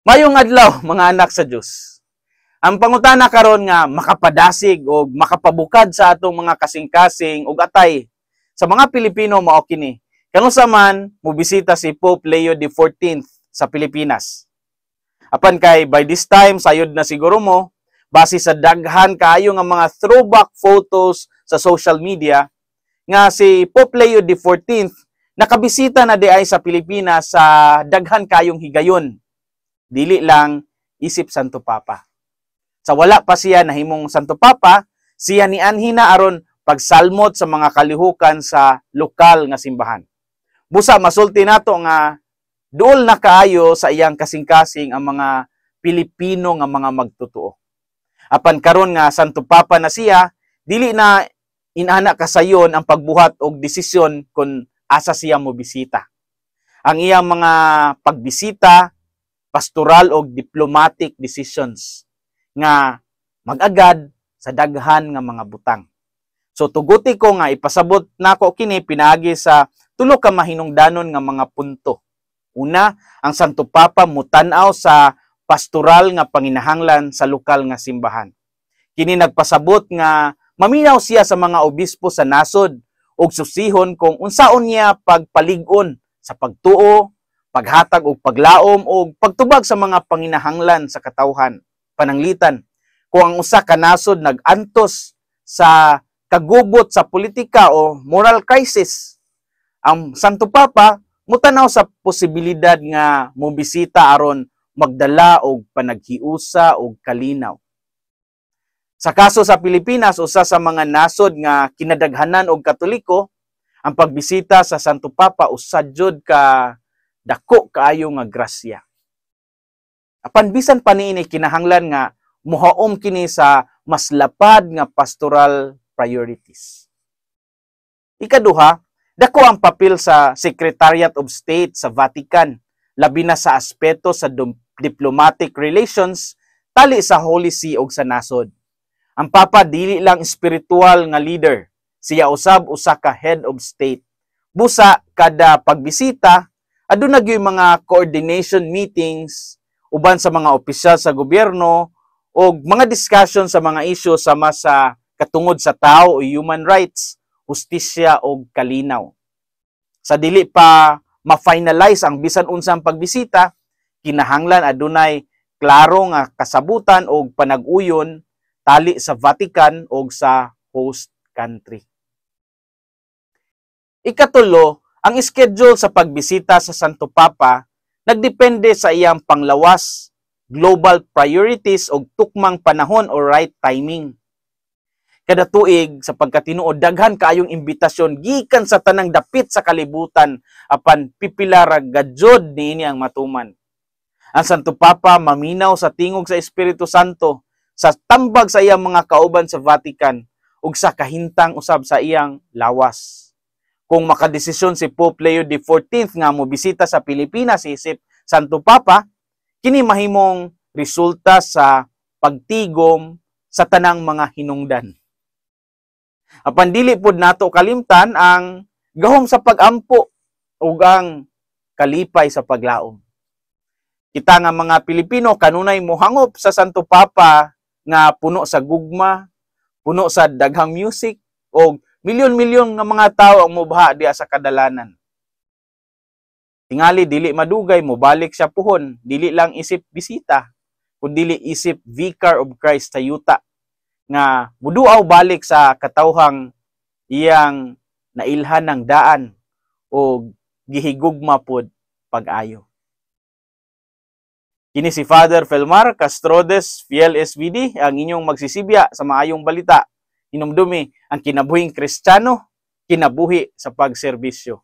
Mayong adlaw, mga anak sa Dios. Ang pangutana karon nga makapadasig o makapabukad sa atong mga kasing-kasing ug atay sa mga Pilipino mao kini: Kanusa man mobisita si Pope Leo XIV sa Pilipinas? Apan kay by this time sayod na siguro mo base sa daghan kaayo nga mga throwback photos sa social media nga si Pope Leo XIV nakabisita na diay sa Pilipinas sa daghan kayong higayon, dili lang isip Santo Papa. Sa wala pa siya nahimong Santo Papa, siya nianhi na aron pagsalmot sa mga kalihukan sa lokal nga simbahan. Busa masulti nato nga duol na kaayo sa iyang kasing-kasing ang mga Pilipino nga mga magtotoo. Apan karon nga Santo Papa na siya, dili na inana kasayon ang pagbuhat og desisyon kung asa siya mo bisita. Ang iyang mga pagbisita, pastoral og diplomatic decisions nga mag-agad sa daghan nga mga butang. So tuguti ko nga ipasabot nako kini pinaagi sa tulo ka mahinungdanon nga mga punto. Una, ang Santo Papa mutan-aw sa pastoral nga panginahanglan sa lokal nga simbahan. Kini nagpasabot nga maminaw siya sa mga obispo sa nasod ug susihon kung unsaon niya pagpalig-on sa pagtuo, paghatag og paglaom o pagtubag sa mga panginahanglan sa katawhan. Pananglitan, kung ang usa ka nasod nag-antos sa kagubot sa politika o moral crisis, ang Santo Papa mutanaw sa posibilidad nga mobisita aron magdala og panaghiusa og kalinaw. Sa kaso sa Pilipinas, usa sa mga nasod nga kinadaghanan og Katoliko, ang pagbisita sa Santo Papa usa jud ka dako kaayo nga grasya. Apan bisan pa niini, kinahanglan nga muhaom kini sa mas lapad nga pastoral priorities. Ikaduha, dako ang papel sa Secretariat of State sa Vatican, labi na sa aspeto sa diplomatic relations tali sa Holy See og sa nasod. Ang Papa dili lang spiritual nga leader, siya usab usa ka head of state. Busa kada pagbisita, aduna gyud mga coordination meetings uban sa mga opisyal sa gobyerno o mga discussion sa mga isyu sama sa katungod sa tao o human rights, hustisya o kalinaw. Sa dili pa ma-finalize ang bisan unsang pagbisita, kinahanglan adunay klaro nga kasabutan o panag-uyon tali sa Vatican o sa host country. Ikatulo, ang schedule sa pagbisita sa Santo Papa nagdepende sa iyang panglawas, global priorities o tukmang panahon o right timing. Kada tuig, sa pagkatinuod, daghan kaayong imbitasyon gikan sa tanang dapit sa kalibutan, apan pipila ra gadyod niini ang matuman. Ang Santo Papa maminaw sa tingog sa Espiritu Santo, sa tambag sa iyang mga kauban sa Vatican ug sa kahintang usab sa iyang lawas. Kung makadesisyon si Pope Leo XIV nga mobisita sa Pilipinas isip Santo Papa, kini mahimong resulta sa pagtigom sa tanang mga hinungdan. Apan dili pod nato kalimtan ang gahom sa pag-ampo ug ang kalipay sa paglaom. Kita nga mga Pilipino kanunay mohangop sa Santo Papa nga puno sa gugma, puno sa daghang music og milyon-milyon nga mga tao ang mobaha diha sa kadalanan. Tingali dili madugay mobalik siya puhon, dili lang isip bisita, kun dili isip Vicar of Christ sa yuta nga muduaw balik sa katawhang iyang nailhan ng daan o gihigugma pod pag-ayo. Kini si Father Felmar Castrodes, Fiel SVD, ang inyong magsisibya sa maayong balita. Hinumdumi, ang kinabuhing Kristiyano, kinabuhi sa pagserbisyo.